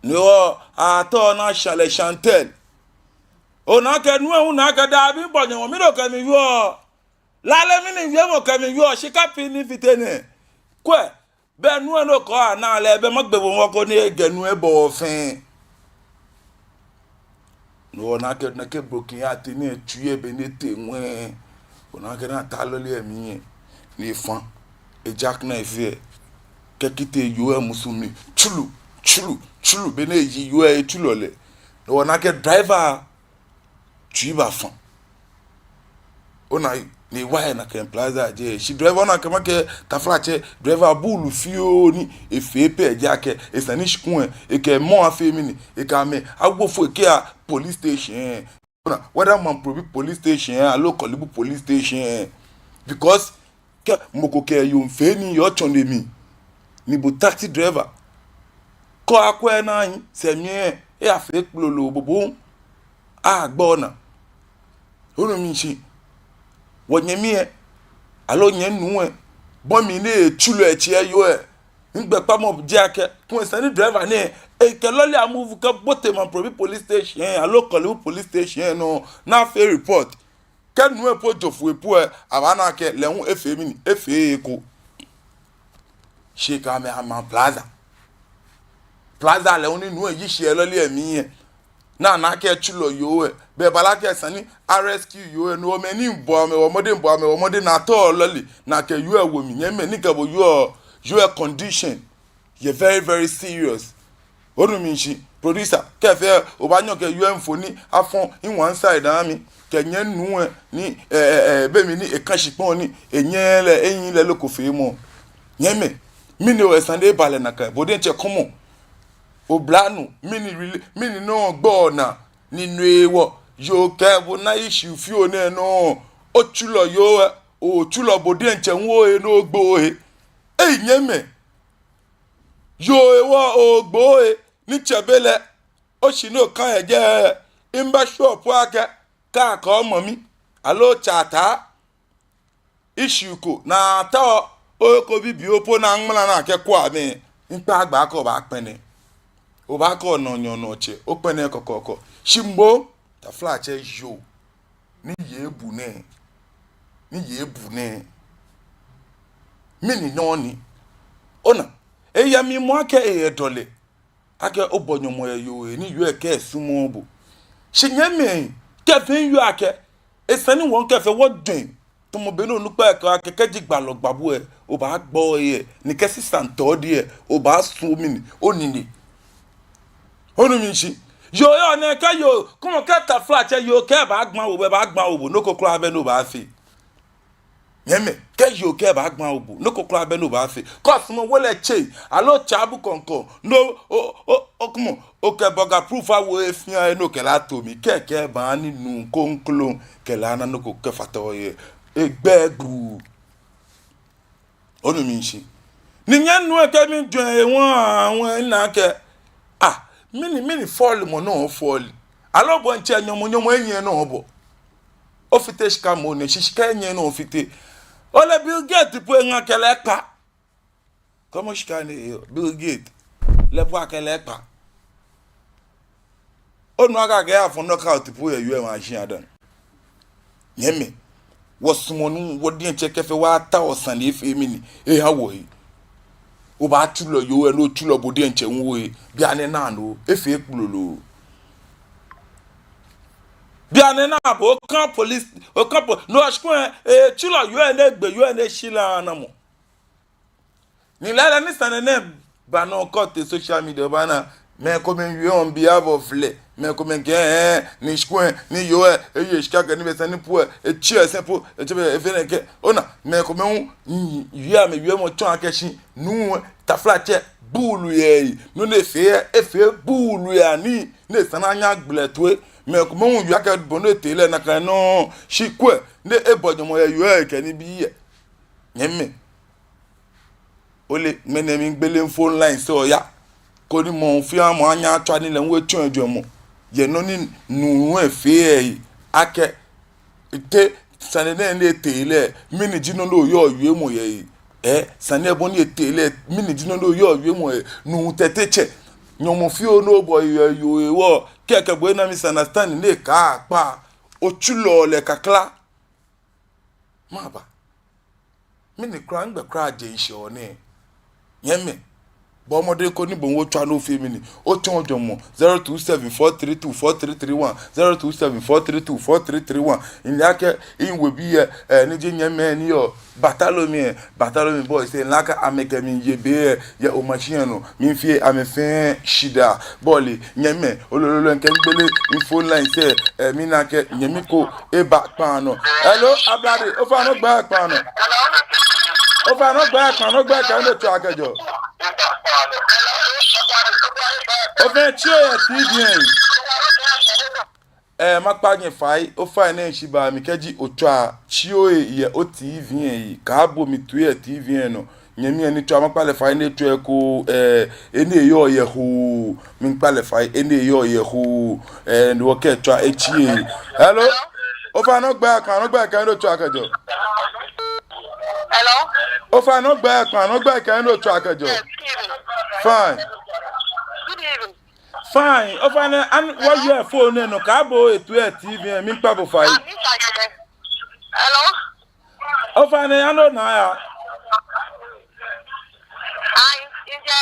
Ni wɔ, atɔ na shale Chantel. Ona akɛ nuu lɛ hu na akɛ dabi, bɔ nyɛ mɔ mi do kɛ mi yɔɔ. Lale mɛni wiemɔ kɛ mi yɔɔ, shika pii ni fite nɛ. Kwɛ, be nuu lɛ nɔ ko ana lɛ, be magbe bo mɔ ko ni egɛ nuu lɛ bɔ fɛɛ. No ona akɛ, ona akɛ broken heart ni etsu yɛ be ni etee ŋwɛi. Ona akɛ ni ata lɔle lɛ mli lɛ, ni efã, e jackknife lɛ, kɛkite yoo lɛ musu mli, tsulu, tsulu, tsulu, be ni eyi yoo lɛ etsulɔ lɛ. No ona akɛ driver tsui bafã. Ona, ni ewa yɛ nakai plaza jɛi. Shi driver ona akɛ makɛɛ taflatsɛ, driver buulu fioo ni efee pɛ ji akɛ esa ni shikuu lɛ, ekɛ mɔ afee mɛni, ekɛ amɛ awo foi kɛya police station. Ona, whether Mamprobi police station aloo Korle Bu police station. Because kɛ mɔ ko kɛ yoo miifee nii yɛ otsɔne mli, ni bo taxi driver, kɛ okwɛ naa lɛ, sɛɛ mli lɛ, eyafee kplolo bo hu, agbo naa. Onu mi shishi, wɔnyɛmi lɛ, aloo nyɛnuu lɛ, bɔ mli ni etsulɔ etsi eyoo lɛ, migbɛkpamɔ ji akɛ, kɛ esa ni driver nɛɛ, ekɛ lɔle a-move kɛbote Mamprobi police station, aloo Korle Bu police station nɔ, ni afee report. Kɛ nuu lɛ po jo foi po lɛ, abaana akɛ lɛ hu efee mɛni, efee eko. Shi ekɛ amɛ ama plaza. Plaza lɛ hu ni nuu lɛ yi shi yɛ lɔle lɛ mli lɛ, ni ana akɛ etsulɔ yoo lɛ, be ebala akɛ esa ni a-rescue yoo lɛ, no mɛi ni bɔ amɛ mɔdɛŋ, bɔ amɛ mɔdɛŋ, ni atɔ lɔle, ni akɛ yoo lɛ wo mli. Nyɛmimɛi, ni kɛ bo yɔɔ, yoo lɛ condition yɛ very, very serious. Onu mi shishi, producer, kɛ fɛɛ obaanyɛ okɛ yoo lɛ mfoniri afɔ in one side aha mi, kɛ nyɛnuu lɛ ni, eh, eh, eh, be mli ni ekã shikpɔŋ ni enyɛɛɛ lɛ, ehiii lɛ loko feemɔ. Nyɛmimɛi, mɛni hewɔ esa ni eba lɛ nakai, bo diɛŋtsɛ kɔmɔ. Oblanuu, mɛni rela-, mɛni nɔ gbɔ naa, ni no hewɔ, yoo kɛ bo na issue fioo nɛɛ nɔ, otsulɔ yoo lɛ, otsulɔ bo diɛŋtsɛ hu ohe ni ogbo ohe. Ei, nyɛmimɛi, yoo hewɔ ogbo ohe, ni tsɛ be lɛ, oshi ni okã yɛ jɛi, mibɛ shop akɛ, kɛ akɛɛ omami, aloo tsɛ ataa, issue ko, ni ataoɔ, oko bibioo po ni aŋmala ni akɛkwɛ amɛ, mikpaa gbɛ akɛ obaakpɛlɛ. Obaakɔ nɔ nyɔ nɔ tsɛ, okpɛlɛ kɔkɔɔkɔ. Shi moŋ, taflatsɛ yoo, ni yei bu nɛɛ, ni yei bu nɛɛ, mɛni nɔ ni? Ona, eyɛ mli moŋ akɛ eyɛ dɔlɛ, akɛ obɔ nyɔmɔ yɛ yoo lɛ he ni yoo lɛ kɛɛ esumɔɔɔ bo. Shi nyɛmimɛi, kɛ fɛɛ yoo akɛ, esa ni wɔ hu kɛ fɛɛ wɔjwɛŋ, tamɔ bɔ ni onukpa lɛ kɛɛ akɛ kɛji gbalɔ gba bo lɛ, obaagbo ohe, ni kɛ sisã tɔ bo lɛ, obaasu mɛni, onine. Onu mi shishi. Yoo yɔɔ nɛɛ kɛ yoo, kɔmɔ kɛ taflatsɛ yoo kɛɛ ebaagba bo, ebaagba bo, nɔ ko kwraa bɛ ni obaafee. Nyɛmimɛi, kɛ yoo kɛɛ ebaagba bo, nɔ ko kwraa bɛ ni obaafee. Kɛ osumɔ wele tsɛ, aloo tsɛ abu kɔŋkɔŋ, no, o, o, o, kɔmɔ, okɛ burger proof awo he fɛɛ he ni okɛ lɛ ato mli, kɛkɛ baa ni nuu kroko kɛ lɛ ana nɔ ko kɛfata ohe. Egbɛ guu. Onu mi shishi. Ni nyɛnuu lɛ kɛ miijwɛŋ ehe ŋwɛi, ŋwɛi, mina akɛ, ah, mɛni, mɛni fɔɔlimɔ nɔ ofɔɔli? Aloo bo diɛŋtsɛ nyɔmɔ, nyɔmɔ enyɛ nɔ obɔ. Ofite shika moŋ nɛ, shi shika enyɛ nɔ ofite. Ole Bill Gates po eŋa kɛ lɛ kpa. Kɔmɔ shika ni, eh, Bill Gates, lɛ po akɛ lɛ kpa. Onu akɛ akɛ afɔ knockout po yɛ U S machine adɔŋ. Nyɛmimɛi, wɔsumɔɔ ni wɔ diɛŋtsɛ kɛ fɛɛ wɔtao sane ni efee mɛni, eha wɔhe. Obaatsulɔ yoo lɛ, ni otsulɔ bo diɛŋtsɛ hu ohe. Bianɛ naa no, efee kplolo. Bianɛ naa bo, okã police, okã po-, no shikpɔŋ lɛ, etsulɔ yoo lɛ ni egbe yoo lɛ ni eshi lɛ anamɔ. Ni lɛɛlɛŋ ni sane nɛɛ ba nɔ, okɔ tee social media obaana, Mɛi komɛi wieɔ on behalf of lɛ. Mɛi komɛi kɛɛ, eh, ni shikpɔŋ, ni yoo lɛ, eye shika kɛ ni be sane po lɛ, etsi esɛɛ po, etsɛ be efee nɛkɛ. Ona, mɛi komɛi hu, mm, wie amɛwiemɔ tsɔɔ akɛ shi, nuu lɛ, taflatsɛ, buulu yɛ eyi. Nɔ ni efee lɛ, efee buulu yɛ nii, ni esa ni anyɛ agbele toi. Mɛi komɛi hu wie akɛ bɔ ni etee lɛ nakai nɔŋŋ, shi kwɛ, ni ebɔ nyɔmɔ yɛ yoo lɛ kɛ nibii lɛ. Nyɛmimɛi. Ole, ŋmɛnɛ miigbele phone lines lɛ oya. Koni mɔ fɛɛ mɔ anyɛ atswa nii lɛ hu etsɔɔ ejwɛŋmɔ. Yɛ nɔ ni nuu lɛ fee lɛ he. Akɛ, te, sane nɛɛ ni etee lɛ, mɛni ji nɔ ni oyɔɔ wiemɔ yɛ he. Eh, sane lɛ bɔ ni etee lɛ, mɛni ji nɔ ni oyɔɔ wiemɔ yɛ he. Nuu tɛtɛ tsɛ. Nyɔmɔ fioo ni obɔ yɛ yoo hewɔ. Kɛkɛ bo ena misunderstanding ni eka kpa. Otsulɔ lɛ kakla. Maba. Mɛni kwraa, nɛgbɛ kwraa je ŋshɔ nɛɛ? Nyɛmimɛi. Bɔɔ mɔdɛŋ koni bo hu otswa ni ofee mɛni. Otsɔɔ ojwɛŋmɔ. Zero two seven four three two four three three one. Zero two seven four three two four three three one. Mile akɛ, miwebii lɛ, eh, ni ji nyɛmimɛi ni yɔɔ Bartholomew, Bartholomew boys lɛ, mile akɛ amɛkɛ mi miiye be lɛ, yɛ omashie lɛ nɔ, miifee amɛ fɛɛ shidaa. Bɔ ni, nyɛmimɛi, olololo, mikɛ miigbele mi phone lines lɛ, eh, mina akɛ nyɛmi ko eba kpaa nɔ. Hello, Ablade, ofainɛ ogbɛi kpaa nɔ. Ofainɛ ogbɛi kpaa nɔ, ogbɛi kɛ he ni otswaa kɛjɛɔ. Ofee tsi ohe yɛ T V lɛ he. Eh, makpa nyɛ fai, ofainɛ shi ba mi kɛji otswa tsi ohe yɛ o T V lɛ he. Kaabo mi toi yɛ T V lɛ nɔ. Nyɛmi lɛ ni tswa, makpa lɛ fai ni etswa eko, eh, he ni eyɔɔ yɛ hoo. Miikpa lɛ fai he ni eyɔɔ yɛ hoo. Eh, ni wɔkɛ tswa etsi ehe. Hello? Ofainɛ ogbɛi kpaa nɔ, ogbɛi kɛ he ni otswaa kɛjɛɔ. Hello? Ofainɛ ogbɛi kpaa nɔ, ogbɛi kɛ he ni otswaa kɛjɛɔ. Yes, good evening. Fine. Good evening. Fine. Ofainɛ, an, wɔyɛ phone lɛ nɔ, kaabo etoi yɛ T V lɛ he, miikpa bo fai. Ah, Mister Agege. Hello? Ofainɛ, yaa nɔ naa ya. Ai, ŋjɛ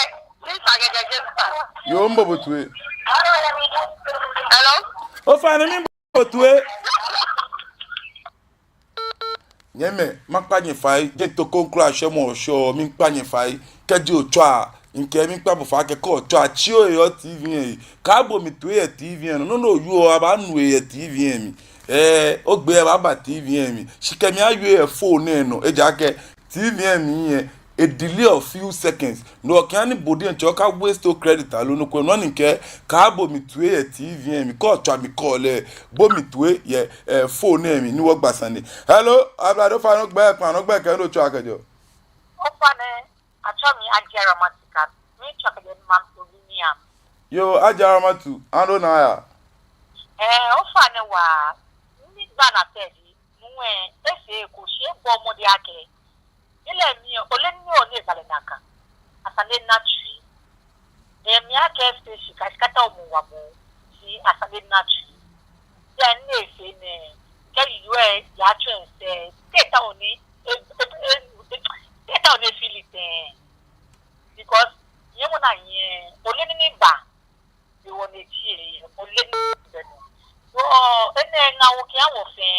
Mister Agege James. Yoo, miibo bo toi. Hello? Ofainɛ, miibo bo toi. Nyɛmimɛi, makpa nyɛ fai, jeee too ko kwraa shɛmɔ shɔ, miikpa nyɛ fai, kɛji otswa, mikɛɛ miikpa bo fai akɛ kɛ otswa tsi ohe yɛ o T V lɛ he, kaabo mi toi yɛ T V lɛ nɔ, nɔ ni owieɔ abaanu he yɛ T V lɛ mli. Eh, ogbɛi baaba T V lɛ mli. Shi kɛ mi awie yɛ phone lɛ nɔ, ejaakɛ T V lɛ mli lɛ, e delay of few seconds. No hewɔ kɛha ni bo diɛŋtsɛ oka waste o credit aloo nɔ ko, no hewɔ ni mikɛɛ, kaabo mi toi yɛ T V lɛ mli, kɛ otswa mi call lɛ, bo mi toi yɛ, eh, phone lɛ mli, ni wɔgba sane. Hello, Ablade, ofainɛ ogbɛi kpaa nɔ, ogbɛi kɛ he ni otswaa kɛjɛɔ. Ofainɛ, atsɛɔ mi Ajiara Matika, miitswa kɛjɛ Mamprobinia. Yoo, Ajiara Matu, yaa nɔ naa ya. Eh, ofainɛ waa, migbaa naa tɛji, nuu lɛ, efee eko shi ebɔ mɔdɛŋ akɛ. Ele mi, ole ni ole ni esa lɛ nakai. Esa ni ena tsui. Eh, mi akɛ efee shika, shika ta omɔ wa mɔ. Shi esa ni ena tsui. Yɛ ni efee nɛɛ, kɛ yoo lɛ yatsɔ esɛɛ, te etaoɔ ni, e, e, e, e, te etaoɔ ni e feel it, eh. Because, nyɛmɔ naa nyɛ, ole ni ni ba. Ewɔ ni etsi ehe, ole ni bɛ nɔ. Wɔ, enɛ ŋaawoo kɛha wɔ fɛɛ.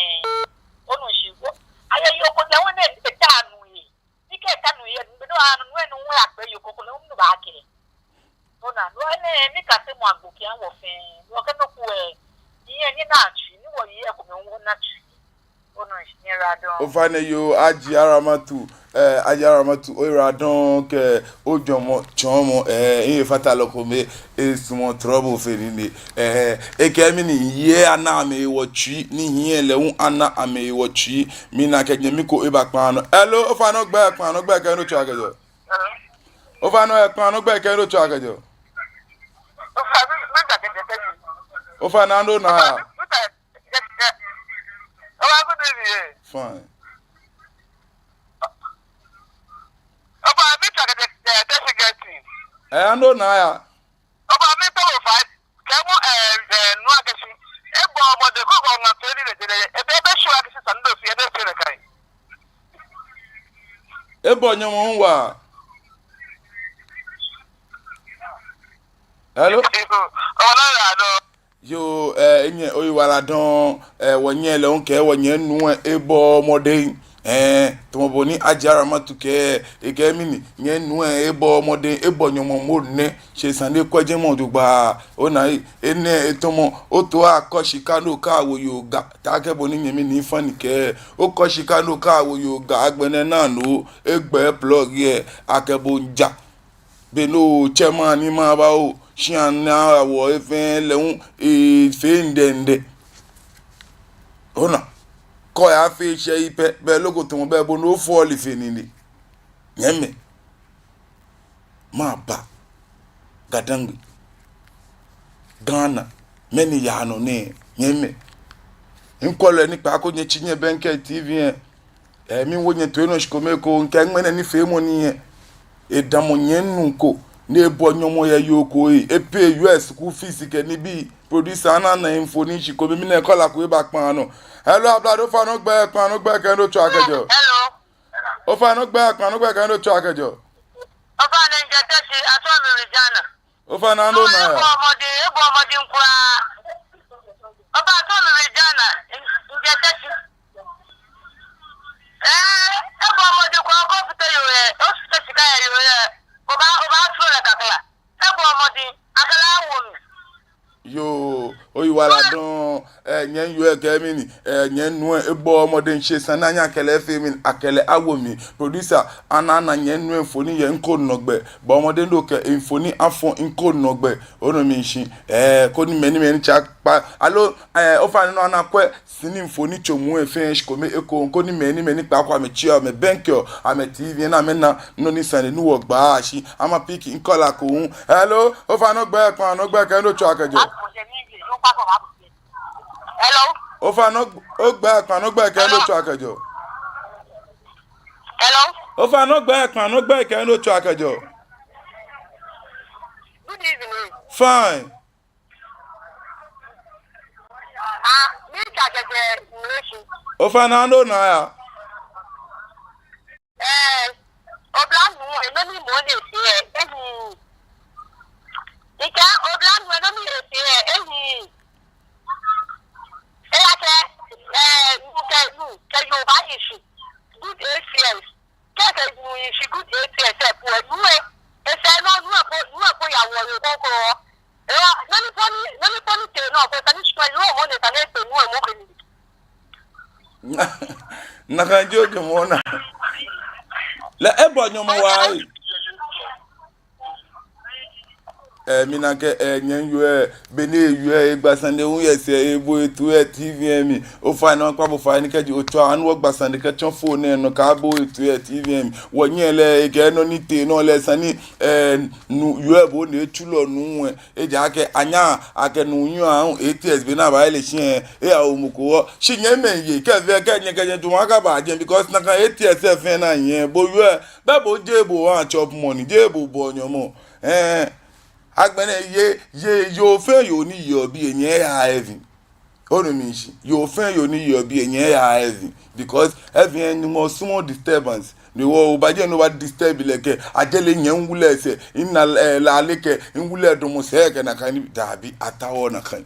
Onu shishi wɔ. Ayɛ yoo ko lɛ wɔ ni eta nu he. Ni kɛ eta nu he, ni be nɔ anu nu he nu wɔ akpɛ yoo ko ko lɛ nu baakɛɛ. Ona, no enɛ, mikasemɔ agbo kɛha wɔ fɛɛ. Wɔkɛ nɔ ko lɛ, nyɛ, nyɛna tsui, ni wɔyɛ komɛi wɔna tsui. Onu shishi, nyɛyiwaladɔŋŋ. Ofainɛ yoo, Ajiara Matu, eh, Ajiara Matu, oyiwaladɔŋŋ kɛ ojwɛŋmɔ tsɔɔmɔ, eh, mihe fata lɛ kome, esumɔɔ trouble fe nii nɛɛ, eh, ekɛɛ mi ni yei ana amɛhe wɔ tsui, ni hii lɛ hu ana amɛhe wɔ tsui, mina akɛ nyɛmi ko eba kpaa nɔ. Hello, ofainɛ ogbɛi kpaa nɔ, ogbɛi kɛ he ni otswaa kɛjɛɔ. Ofainɛ ogbɛi kpaa nɔ, ogbɛi kɛ he ni otswaa kɛjɛɔ. Ofainɛ, yaa nɔ naa ya. Oba, good evening, eh. Fine. Oba, miitswa kɛjɛ, eh, Teshie Gate. Eh, yaa nɔ naa ya. Oba, miitao five. Kɛ mu, eh, eh, nuu akɛ shi. Ebɔ mɔdɛŋ ko ko ŋa fee nii lɛ jɛjɛ. Ebe, ebe sure akɛ shi sane ni ofee, ebe fee lɛ kai. Ebɔ nyɔmɔ hu waa. Hello? Oba, naa ya dɔ. Yoo, eh, nyɛ, oyiwaladɔŋŋ, eh, wɔnyɛ lɛ hu kɛ wɔnyɛ nuu lɛ ebɔ mɔdɛŋ, Ɛɛ, tamɔ bɔ ni Ajiara Matu kɛɛ, ekɛɛ mɛni, nyɛminuu lɛ, ebɔɔɔ mɔdɛŋ, ebɔ nyɔmɔ mɔ nɛ, shi esa ni ekwɛ jɛmɛ jogbaŋŋ, ona, enɛ etamɔ, oto akɔ shika ni okɛwo yoo ga, taakɛ bɔ ni nyɛmi Nii Fani kɛɛ, okɔ shika ni okɛwo yoo ga, agbɛnɛ naa nɔ, egbɛ plug lɛ, akɛ bo miija. Be ni otsɛ ma ni maba o, shi ana wɔ efɛɛ lɛ hu efee ndɛndɛ. Ona, kɛ oyafee shɛɛ yi pɛ, belɛ loko tamɔ belɛ bo ni ofɔle fe nii nɛ. Nyɛmimɛi, maba Ga-Dangme, Ghana, mɛni yaa nɔ nɛɛ, nyɛmimɛi. Mikwɛlɔi ni kpaako nyɛtsi nyɛbɛŋkɛ T V lɛ, ɛɛ, miwo nyɛ toi nɔ shikome ekoŋŋ, mikɛɛ ŋmɛnɛ nifeemɔ nɛɛ, edamɔ nyɛminuu ko ni ebɔ nyɔmɔ yɛ yoo ko he, epay yoo lɛ school fees kɛ nibii. Producer, ana mifoni shikome, mina caller ko eba kpaa nɔ. Hello, ablade, ofainɛ ogbɛi, kpaa nɔ ogbɛi kɛ he ni otsɛɔ kɛjɛɔ. Hello. Ofainɛ ogbɛi, kpaa nɔ ogbɛi kɛ he ni otsɛɔ kɛjɛɔ. Ofainɛ, mijɛ Teshie, atsɛɔ mi Regina. Ofainɛ, ana onaa aya. Ebɔɔ mɔdɛŋ, ebɔɔ mɔdɛŋ kwraa. Ofainɛ, atsɛɔ mi Regina, mijɛ Teshie. Ɛɛ, ebɔɔ mɔdɛŋ kwraa, okɛfite yoo lɛ, ofite shika yɛ yoo lɛ, oba, obatsɔɔ lɛ kakla. Ebɔɔ mɔdɛŋ, akɛ lɛ awo mi. Yoo, oyiwaladɔŋŋ, ɛɛ, nyɛmi yoo lɛ kɛɛ mɛni, ɛɛ, nyɛminuu lɛ, ebɔɔɔ mɔdɛŋ, shi esa ni anyɛ akɛ lɛ afee mɛni, akɛ lɛ awo mli. Producer, ana, ana nyɛminuu lɛ mifoni yɛ ŋkɔ nɔ gbɛ. Bɔɔ mɔdɛŋ ni okɛ mifoni afɔ ŋkɔ nɔ gbɛ. Onu mishishi, ɛɛ, koni mɛi ni, mɛi ni tsa kpa. Aloo, ɛɛ, ofainɛ nɔ ana kwɛ sini mifoni tsomɔ lɛ fɛɛ shikome ekoŋŋ, koni mɛi ni, mɛi ni kpaako amɛtsi amɛbɛŋkɛɔ amɛ T V lɛ ni amɛna nɔ ni sane ni wɔgbaa shi, ama pick caller ko hu. Hello, ofainɛ ogbɛi, kpaa nɔ ogbɛi kɛ he ni otsɛɔ kɛjɛɔ. Hello. Ofainɛ ogbɛi, kpaa nɔ ogbɛi kɛ he ni otsɛɔ kɛjɛɔ. Hello. Ofainɛ ogbɛi, kpaa nɔ ogbɛi kɛ he ni otsɛɔ kɛjɛɔ. Good evening. Fine. Ah, mitsɛ Teshie Nleshi. Ofainɛ, ana onaa aya. Ɛɛ, oblanuu lɛ, nɔ ni mɔ nɛɛ efee lɛ, ehiii. Mikɛɛ oblanuu lɛ, nɔ ni efee lɛ, ehiii. Eya kɛ, ɛɛ, nuu kɛ, nuu kɛ yoo baaye shi. Good eight years. Kɛ ekɛ nuu ye shi good eight years lɛ po lɛ, nuu lɛ, esɛɛ nɔ, nuu lɛ po, nuu lɛ po yawoɔ yoo kroko. Ewa, nɔ ni po ni, nɔ ni po ni tee nɔ ko, esa ni shikpɔŋ yoo mɔ nɛɛ esa ni ekpe nuu lɛ mɔ ko ni. Nakai ji ojwɛŋmɔ naa. Lɛ ebɔ nyɔmɔ waa. Ɛɛ, mina akɛ, ɛɛ, nyɛmi yoo lɛ, be ni eyɔɔ lɛ, egba sane hu yɛ sɛɛ, ebo eto yɛ T V lɛ mli. Ofainɛ, wɔkpa bo fai ni kɛji otswa, ana wɔgba sane kɛtsɔ phone lɛ nɔ, kɛ abo eto yɛ T V lɛ mli. Wɔnyɛ lɛ, ekɛɛ nɔ ni tee nɔ lɛ, esa ni, ɛɛ, nuu, yoo lɛ bo ni etsulɔ nuu lɛ. Ejaakɛ anyɛɛɛ akɛ nuu lɛ ahu eight years be ni abaye lɛ shi lɛ, eyawo mɔ ko hɔ. Shi nyɛmimɛi, kɛ fee, kɛ nyɛ, kɛ nyɛtsumɔ akaba jɛi, because nakai eight years lɛ fɛɛ naa nyɛ, bo yoo lɛ, bɛ bo jeee bo oha chop money, jeee bo bɔ nyɔmɔ. Ɛɛ, agbɛnɛ yɛ, yɛ, yoo fɛɛ yoo ni yeɔ biɛ, nyɛyaa heaven. Onu mishishi, yoo fɛɛ yoo ni yeɔ biɛ, nyɛyaa heaven. Because heaven lɛ, Nyɔŋmɔ sumɔɔɔ disturbance. Ni wɔ, oba jɛi ni oba disturb lɛ akɛ, ajɛ lɛ nyɛ miwu lɛ sɛɛ, mina, ɛɛ, lɛ ale akɛ miwu lɛ damɔ sɛɛ kɛ nakai ni, dabi, ataooo nakai.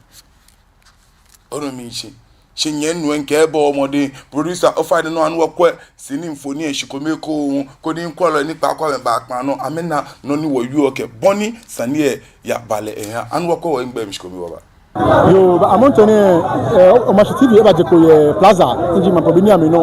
Onu mishishi. Shi nyɛminuu lɛ, mikɛɛ ebɔɔɔ mɔdɛŋ. Producer, ofainɛ nɔ ana wɔkwɛ sini mifoni lɛ shikome ekoŋŋ, koni mikwɛlɔi ni kpaako amɛba kpaa nɔ, amɛna nɔ ni wɔwieɔ kɛ bɔ ni sane lɛ yaba lɛ eha. Ana wɔkwɛ, wɔmiigbee mli shikome wɔba. Yoo, bɛ amrɔ nɛɛ, ɛɛ, Omashi T V eba je kpo yɛ Plaza, ni ji Maŋkpa Beni amli nɔ.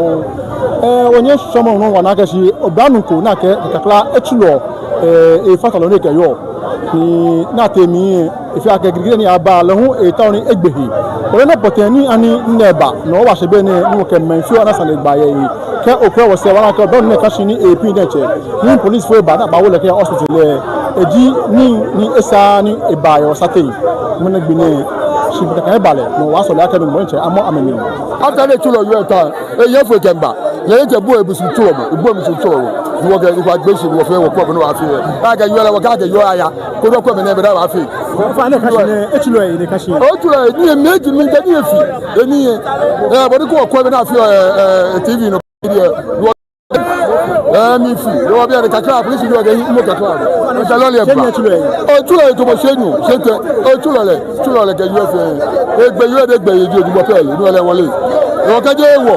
Ɛɛ, wɔnyɛ shɔmɔ nɔ wɔna akɛ shi oblanuu ko ni akɛɛ kakla etsulɔ, ɛɛ, efatalɔ ni ekɛyɔɔ. Ni naa tee mli lɛ, efee akɛ gidigidi ni aba lɛ hu etaoɔ ni egbe he. Ole nɔ pɔtɛɛ ni ani nɛɛ ba, no wɔsɛɛ be nɛɛ ni wɔkɛ mɛi fioo ana sane gba yɛ he. Kɛ okwɛ wɔsɛɛ wɔna akɛ oblanuu nɛɛ ka shi ni epiŋ diɛŋtsɛ. Ni policefoi ba ni abawo lɛ kɛya hospital lɛ, eji nii ni esa ni eba yɛ wɔsaatei. Ŋmɛnɛ gbi nɛɛ, shi bɛ kɛ eba lɛ, no wɔsɔle akɛ no mɔ ntsɛ amɔ amɛmli. After ni etsulɔ yoo lɛ eta, eyɛ foi kɛmiiba. Nyɛ ntsɛ bo ebu sum tsulɔ mɔ, ebu sum tsulɔ mɔ. Ni wɔkɛ, ni wɔgbe shi, ni wɔfee, wɔkwɛ bɔ ni wɔfee. Akɛ yoo lɛ, wɔkɛɛ akɛ yoo aya. Koni wɔkwɛ bɔ ni eba fee. Ofainɛ ka shi nɛ, etsulɔ lɛ, ni ka shi. Otsulɔ lɛ, ni yɛ mɛi ji mi kɛ ni yɛ fi. Eni yɛ. Ɛɛ, bɔ ni kɛ wɔkwɛ bɔ ni afee, ɛɛ, ɛɛ, T V nɔ. Ɛɛ, mifee. Yoo, bianɛ kakla, polisi yoo kɛ mɔ kakla. Kɛ lɔle lɛ ba. Otsulɔ lɛ tamɔ shɛɛ nyo, shɛɛ tɛ. Otsulɔ lɛ, tsulɔ lɛ kɛ yoo fɛɛ. Egbe yoo lɛ, egbe yoo, yoo, yoo pɛ, yoo lɛ wɔle. Yoo kɛjɛ wɔ.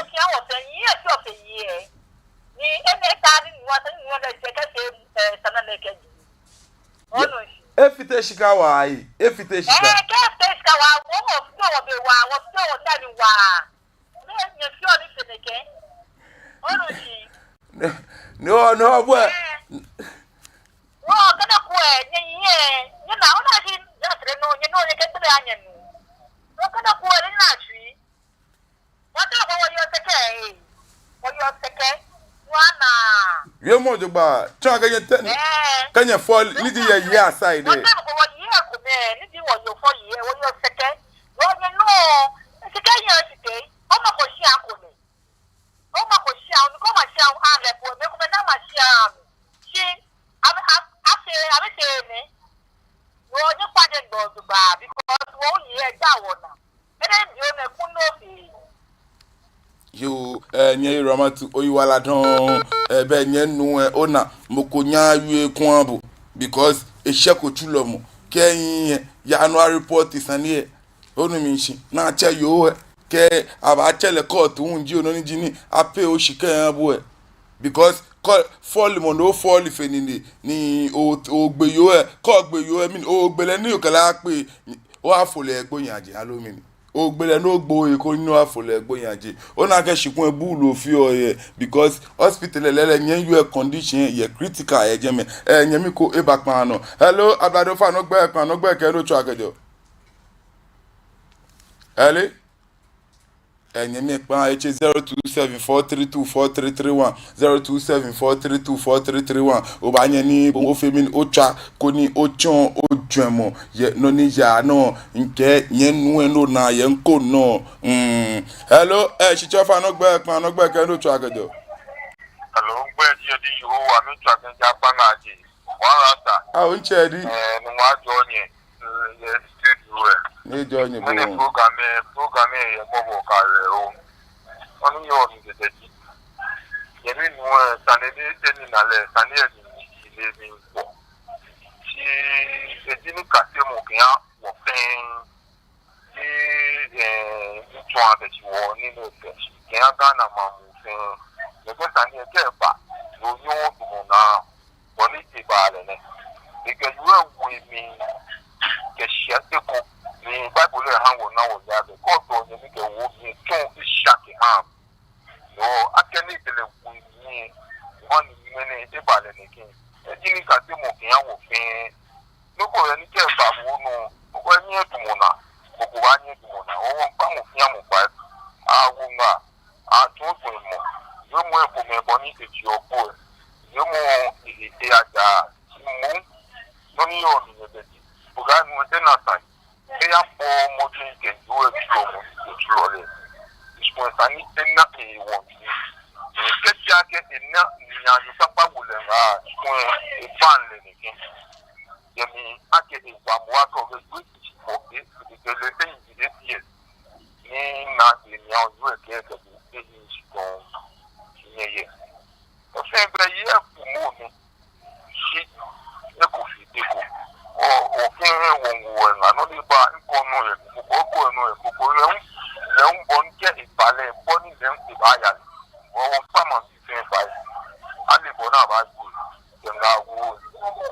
wɔfee wɔfee yɛ, ni enɛ ta ni nuu, ata ni nuu lɛ jɛ kɛfee, eh, sane nɛɛ kɛjɛ. Onu shishi. Efite shika waa, efite shika. Eh, kɛfite shika waa, wɔ, wɔfite wɔbe waa, wɔfite wɔnane waa. Ni nyɛfeɔ nii fɛɛ nɛkɛ. Onu shishi. No, no, boy. Eh. Wɔ, kɛ́ nɛkɛ, nyɛ, nyɛ, nyɛna, ona shi, nyɛsɛɛ nɔ, nyɛ nɔ, nyɛkɛ tɛlɛ anyɛ nu. Wɔ, kɛ́ nɛkɛ, nyɛna shi. Wɔtee ko wɔyɔse kɛ, eh. Wɔyɔse kɛ. Wɔna. Wiemɔ jogbaŋŋ, tsɔɔ akɛ nyɛtee ni. Eh. Kɛ nyɛfɔ, ni ji yɛ, yɛ aside. Wɔtee ko wɔyɛ ko mɛi, ni ji wɔyɔfɔ yɛ, wɔyɔse kɛ. Wɔnyɛ nɔ, shi kɛ nyɛ shi kɛ, omɔ ko shia ko nɛ. Omɔ ko shia, ni ko ma shia, ale po, mɛi komɛi na ma shia. Shi Kene. Wɔnyɛ kpaje gbɔ duba because wɔyi eja wɔna. Ene bi one kuno fi. Yoo, eh, nyɛ Ramatu, oyiwaladɔŋŋ, eh, bɛ nyɛnu, eh, ona, mɔ ko nyɛɛɛ awie kwraa bo, because eshɛko tsulɔ mɔ, kɛ eyi, eh, yaa nɔ a-report sane lɛ, onu mi shishi, ni atsɛ yoo lɛ, kɛ abaatsɛ lɛ court hu ji nɔ ni ji ni a-pay oshika aha bo lɛ. Because kɛ o-fall mɔ ni o-fall fe nii ni, ni o, ogbe yoo lɛ, kɛ ogbe yoo lɛ mli ni ogbe lɛ ni okɛ lɛ akpe, oofo lɛ gbonyaje aloo mɛni. Ogbe lɛ ni ogbe ohe ko ni oofo lɛ gbonyaje. Ona akɛ shikpɔŋ lɛ buulu fioo yɛ. Because hospital lɛ lɛɛlɛŋ nyɛyɔɔ condition lɛ critical yɛ jɛmɛ. Eh, nyɛmi ko eba kpaa nɔ. Hello, Ablade, ofainɛ ogbɛi, kpaa nɔ ogbɛi kɛ he ni otswaa kɛjɛɔ. Hello? Eh, nyɛmi kpaa etse zero two seven four three two four three three one, zero two seven four three two four three three one. Obaanyɛ ni bo ofee mɛni otswa koni otsɔɔ ojwɛŋmɔ yɛ nɔ ni yaa nɔ, mikɛɛ nyɛnu enɔ ni yaa nɔ ko nɔ. Mm. Hello, eh, shitsɛ, ofainɛ ogbɛi, kpaa nɔ ogbɛi kɛ he ni otswaa kɛjɛɔ. Hello, migbɛi ji Edi Yehowa, miitswa kɛjɛ Akpaŋaje. Wala sa. Ah, ontsɛ Edi. Eh, Nuumo ajɔɔ nyɛ. Eh, yɛ studio lɛ. Ni ejɔɔ nyɛ bo. Mɛni program lɛ, program lɛ yɛ mɔbɔ kɛha wɔ. Onu yɛ wɔ mli tete ji. Yɛ minu lɛ, sane ni eni na lɛ, sane lɛ ni ji lɛ mi kpɔ. Shi eji nikasemɔ kɛha wɔ fɛɛ. Ni, eh, ŋtsɔ abɛ shi wɔ ni no tɛ shi. Kɛha Ghana maŋ muu fɛɛ. Nɛkɛ sane lɛ kɛ eba, no nyɛ odamɔ naa. Bɔ ni eba lɛ nɛ. Ekɛ yoo lɛ wo emli kɛ shia eko. Ni Bible lɛ ha wɔna wɔle akɛ, kɛ otɔ onyɛmi kɛ wo mli, tsɔɔ eshia kɛha. No, akɛni ekɛ lɛ wo emli, wɔ ni mɛni eba lɛ nɛkɛ. Eji nikasemɔ kɛha wɔ fɛɛ. Nɔ ko yɛ ni kɛ eba bo nɔ, mɔ ko nyɛŋ edamɔ naa, mɔ ko baanyɛ edamɔ naa, wɔ wɔmiikpa mɔ fɛɛ mɔ kpaa. Awo ŋa, atsɔɔ ojwɛŋmɔ, yɛ mɔ eko mɛ bɔ ni eji oko lɛ, yɛ mɔ e, e, e, aja, shi moŋ, nɔ ni yɔɔ mli nɛɛ bɛ ji, oga nu ena sane, eyabɔ mɔdɛŋ kɛ yoo lɛ tsulɔ mɔ ni ji tsulɔ lɛ. Shi kɛ sane ena ewo mli. Kɛji akɛ ena ni anyo kpakpa wo lɛ ŋa, shi kɛ ebaŋ lɛ nɛkɛ. Yɛ mli akɛ ewa mɔ akɛ okɛ yoo lɛ shi kɔ e, ekɛ lɛ fee ni ji e, ni na eni a yoo lɛ kɛ kɛ bo e ni shi kɔ nyɛ yɛ. Efee bɛ yɛ fu mɔ nɛ. Shi eko fee eko. Ɔ, ofee wɔ ŋa nɔ ni ba ŋkɔ nɔ yɛ, koko ko nɔ yɛ, koko lɛ ŋ, lɛ ŋ bɔ ni kɛ eba lɛ, bɔ ni lɛ ŋ eba ya lɛ. Wɔ wɔmiikpa maŋbii fɛɛ fai. Ale bɔ ni abaajo. Kɛ ŋa wo,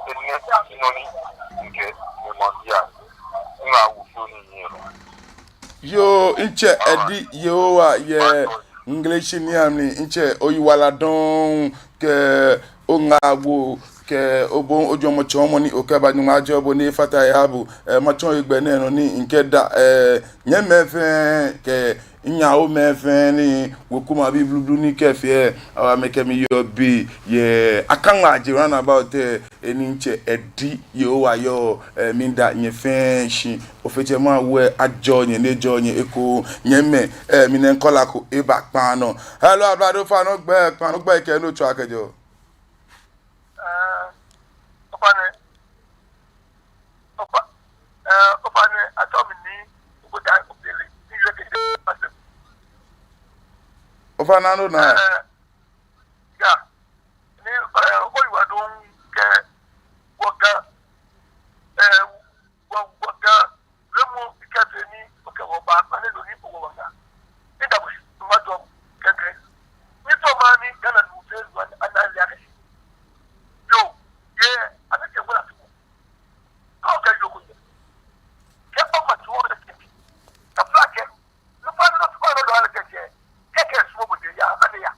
enɛ, nɔ ni, ŋkɛ, mɛ maŋbii a. Ŋa wo so ni nyɛ nɔ. Yoo, ntsɛ Edi Yehowa yɛ English ni amli, ntsɛ oyiwaladɔŋŋ kɛ oŋaawoo kɛ obɔ ojwɛŋmɔ tsɔɔmɔ ni okɛba, Nyɔŋmɔ ajɔɔ bo ni efata eha bo. Eh, matsɔ hegbɛ nɛɛ nɔ ni ŋkɛda, eh, nyɛmɛi fɛɛ kɛ nyɛmɛi fɛɛ ni weku maŋbii blublu ni kɛ fɛɛ, awa mɛi kɛ mi yɔɔ biɛ, yɛ Akpaŋaje roundabout, eh, eni ntsɛ Edi Yehowa yɔɔ, eh, miida nyɛ fɛɛ shi. Ofe tsɛ ma wɛ ajɔɔ nyɛ ni ejɔɔ nyɛ eko nyɛmɛi, eh, mi nɛ caller ko eba kpaa nɔ. Hello, Ablade, ofainɛ ogbɛi, kpaa nɔ ogbɛi kɛ he ni otswaa kɛjɛɔ. Eh, ofainɛ, ofa-, eh, ofainɛ, atsɛɔ mi Nii Ogbota Obele, ni yɔɔ kɛ. Ofainɛ, ano na. Eh, ya. Ni, eh, oyiwaladɔŋŋ kɛ wɔ Ga, eh, wɔ, wɔ Ga, lɛ mɔ kɛ fɛɛ ni, okɛ wɔ ba, kpale lɔ ni, wɔ wɔ Ga. Ni da bo shi, ma tɔ, kɛkɛ. Ni tɔ ma ni, Ghana nuu fɛɛ, wɔ, ana lɛ akɛ. Yoo, yɛ, ana kɛ wala tɔ. Kɛ okɛ yoo ko yɛ. Kɛ o ma tɔ, wɔ lɛ kɛ. Ka fla kɛ. Nufa ni nɔ tɔ, wɔ lɛ kɛ. Kɛkɛ sumɔ bo de ya, ana ya.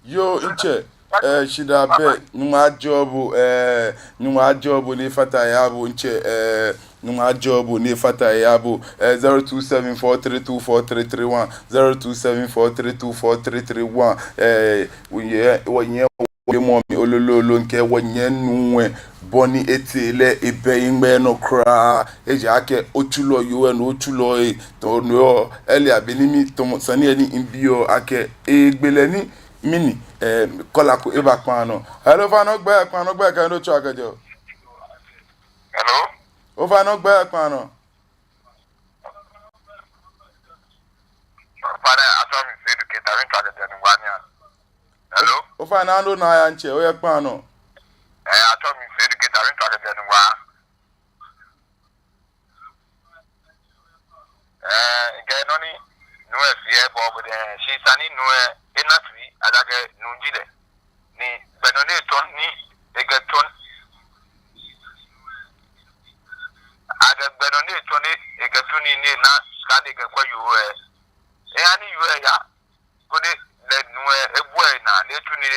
Yoo, ntsɛ, eh, shidaa bɛ, Nyɔŋmɔ ajɔɔ bo, eh, Nyɔŋmɔ ajɔɔ bo ni efata he aha bo, ntsɛ, eh, Nyɔŋmɔ ajɔɔ bo ni efata he aha bo, eh, zero two seven four three two four three three one, zero two seven four three two four three three one, eh, wɔnyɛ, wɔnyɛ, wɔnyɛ mɔ mi olololo ŋkɛɛ wɔnyɛ nuu lɛ, bɔ ni etee lɛ, ebɛ eŋmɛ nɔ kwraa, ejaakɛ otsulɔ yoo lɛ nɔ otsulɔ lɛ, tɔ no yɔɔ, earlier be ni mitamɔ sane lɛ ni mibi lɛ akɛ, egbe lɛ ni mini, eh, caller ko eba kpaa nɔ. Hello, ofainɛ ogbɛi, kpaa nɔ ogbɛi kɛ he ni otsɛɔ kɛjɛɔ. Hello? Ofainɛ ogbɛi, kpaa nɔ. Ofainɛ, atsɛɔ mi Seidu Keita, miitswa kɛjɛ Nungua ni a. Hello? Ofainɛ, ano na ya ntsɛ, oyɛ kpaa nɔ. Eh, atsɛɔ mi Seidu Keita, miitswa kɛjɛ Nungua. Eh, ŋkɛɛ nɔ ni nuu lɛ fee lɛ bɔ bo de, shi sane ni nuu lɛ ena tsui, ejaakɛ nuu ji lɛ. Ni gbɛ nɔ ni etsɔ ni ekɛtsɔ. Akɛ gbɛ nɔ ni etsɔ ni ekɛtsu nii ni ena shika ni ekɛkwɛ yoo lɛ. Eha ni yoo lɛ ya. Koni lɛ nuu lɛ ebu lɛ naa ni etsu nii.